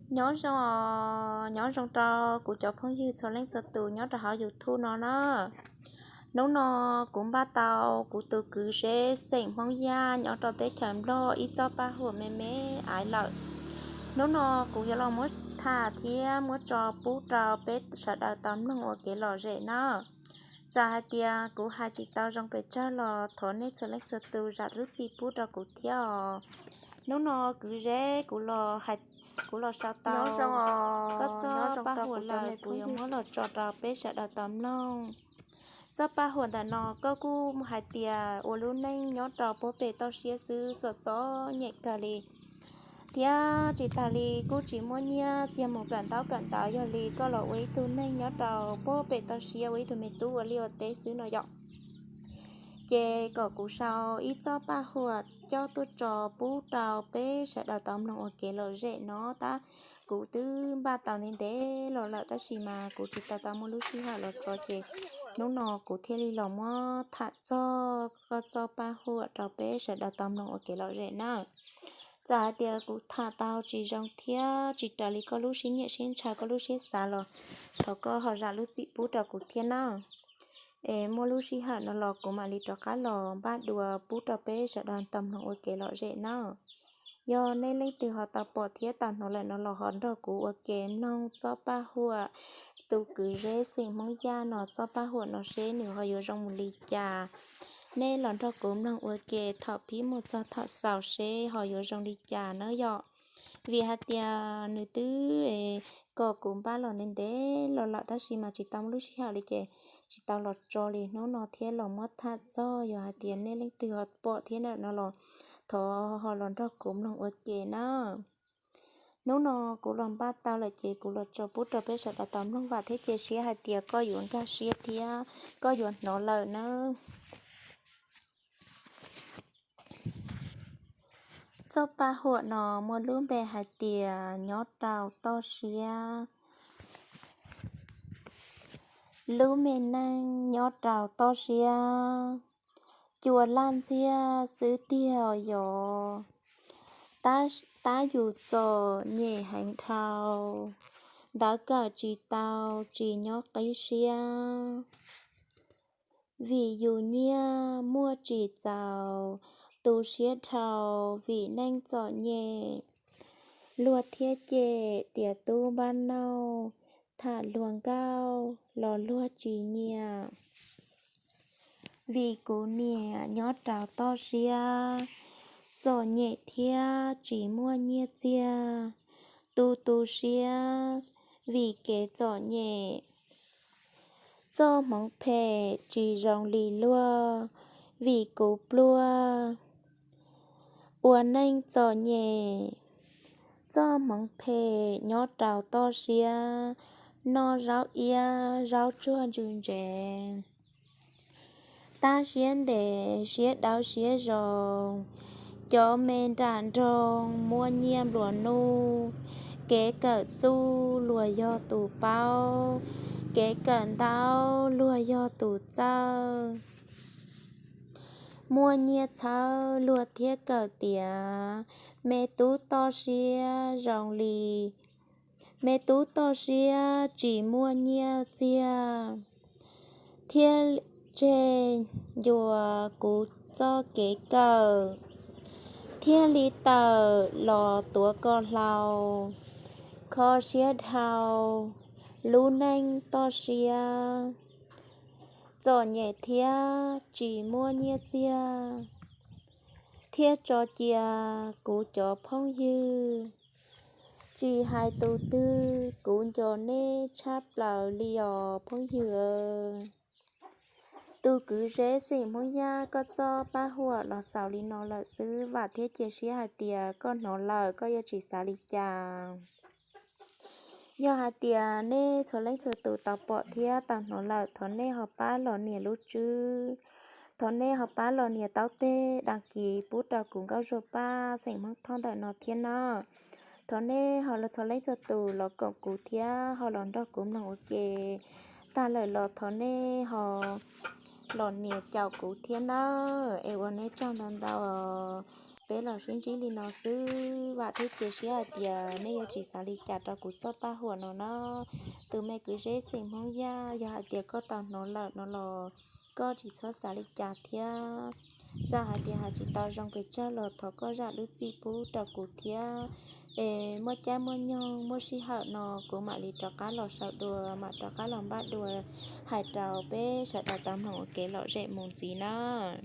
Nyob zoo, nyob zoo rau kuv cov phooj ywg txhua leej txhua tus nyob rau hauv YouTube no na. Hnub no kuv npaj tau kuv tus kwv Zeb xeem Hmoob Yaj nyob rau teb chaws Nplog ib txoj paj huam me me aiv lawm. Hnub no kuv yuav los muab tham thiab muab tso pub rau peb sawv daws tau mloog ua kev lom zem na. Txawm hais tias kuv hais tsis tau zoo pes tsawg los thov nej txhua leej txhua tus zam lub txim pub rau kuv thiab os. Hnub no kwv Zeb, kuv los, kuv los sau tau koj txoj paj huam lawm, kuv yuav muab los tso rau peb sawv daws tau mloog. Txoj paj huam ntawm no koj kuj hais tias ua lub neej nyob rau puag pem toj siab xwb txom txom nyem kawg li, thiab tsis tas li kuj tsis muaj nyiaj txiag mus kawm ntaub kawm ntawv, yog li koj los ua ib tug neeg nyob rau puag pem toj siab ua ib tug me tub ua liaj ua teb xwb no yom. Ces kom kuv sau ib txoj paj huam coj tuaj tso pub rau peb sawv daws tau mloog ua kev lom zem no tab. Kuv twb npaj tau ntev ntev los lawm tab sis mas kuv tsis tau tau muaj lub sij hawm los tso ces hnub no kuv thiaj li los muab tham txog koj txoj paj huam rau peb sawv daws tau mloog ua kev lom zem na. Txawm hais tias kuv tham tau tsis zoo thiab tsis raws li koj lub siab nyiam siab ntshaw koj lub siab xav los thov koj ho zam lub txim pub rau kuv thiab na. Es muaj lub sij hawm no los kuv mam li rov qab los npaj dua pub rau peb sawv daws tau mloog ua kev lom zem na. Yog nej leej twg ho tau pom thiab tau hnov lawm no los ho nrog kuv ua ke mloog txoj paj huam tus kwv Zeb xeem Hmoob Yaj no txoj paj huam no seb nws ho yuav zoo mus li cas. Nej los nrog kuv mloog ua ke thaum pib mus txog thaum xaus seb ho yuav zoo li cas na yom. Vim hais tias nws twb kom kuv npaj los ntev ntev los lawm tab sis mas tsis tau muaj lub sij hawm li ces tsis tau los tso li hnub no thiab los muab tham txog. Yog hais tias nej leej twg ho pom thiab lawm no los thov ho los nrog kuv mloog ua ke na. Hnub no kuv los npaj tau lawm ces kuv los tso pub rau peb sawv daws tau mloog, vam thiab cia siab hais tias koj yuav nkag siab thiab koj yuav hnov lawm nawb. Txoj paj huam no muaj lub npe hais tias nyob rau toj siab. Lub me neej nyob rau toj siab, cua laj ntxiag xwb tiag yos. Tab yus txom nyem heev dhau, ntawv kawm tsis tau tsis nyob qib siab. Vim yus nyiaj muaj tsis txaus, tu siab dhau vim neej txom nyem. Luag thiaj cem tias tub npab nauj, tham luag nkauj los luag tsis nyiam. Vim kuv niam nyob rau toj siab, txom nyem thiab tsis muaj nyiaj txiag, tu tu siab vim kev txom nyem. Txoj hmoov phem tsis zoo li luag, vim kuv pluag ua neej txom nyem. Txoj hmoov phem nyob rau toj siab, noj zaub iab zaub tsuag ntsws ntsev. Tab siab ntev siab dawb siab zoo, cov me nram nroog muaj nyiaj nplua nuj. Kev kawm txuj luag yog tus paub, kev kawm ntaub luag yog tus txawj. Muaj nyiaj txhawb luag thiab kawm tiav, me tub toj siab zoo li me tub toj siab tsis muaj nyiaj txiag, thiaj tseg ncua kuv txoj kev kawm, thiaj li tawm los tuav koj hlau, kho siab dhau lub neej toj siab, txom nyem thiab tsis muaj nyiaj txiag, thiaj tso cia kuv cov phooj ywg. Tsis hais tus twg kuv nco nej tshaj plaws li os phooj ywg. Tus kwv Zeb xeem Hmoob Yaj koj txoj paj huam los xaus li no lawm xwb, vam thiab cia siab hais tias koj hnov lawm koj yuav tsis xav li cas. Yog hais tias nej txhua leej txhua tus tau pom thiab tau hnov lawm, thov nej ho pab los nias lub tswb, thov nej ho pab los nias taub teg đăng ký pub rau kuv Nkauj Zuag Paj xeem Hmoob Thoj ntawm no thiab no. Thov nej ho los txhua leej txhua tus los koom kuv thiab ho los nrog kuv mloog ua ke. Tag lawm los thov nej ho los nias caum kuv thiab nawb. Es ua nej tsaug ntau ntau os. Peb los sib ntsib li no xwb, vam thiab cia siab hais tias nej yuav tsis xav li cas rau kuv txoj paj huam no na. Tus me kwv Zeb xeem Hmoob Yaj, yog hais tias koj tau hnov lawm no los koj tsis txhob xav li cas thiab. Txawm hais tias hais tsis tau zoo pes tsawg los thov koj zam lub txim pub rau kuv thiab. Es muaj caij muaj nyoog muaj sij hawm no kuv mam li rov qab los sau dua, mam rov qab los npaj dua, hais rau peb sawv daws tau mloog ua kev lom zem mus ntxiv nawb.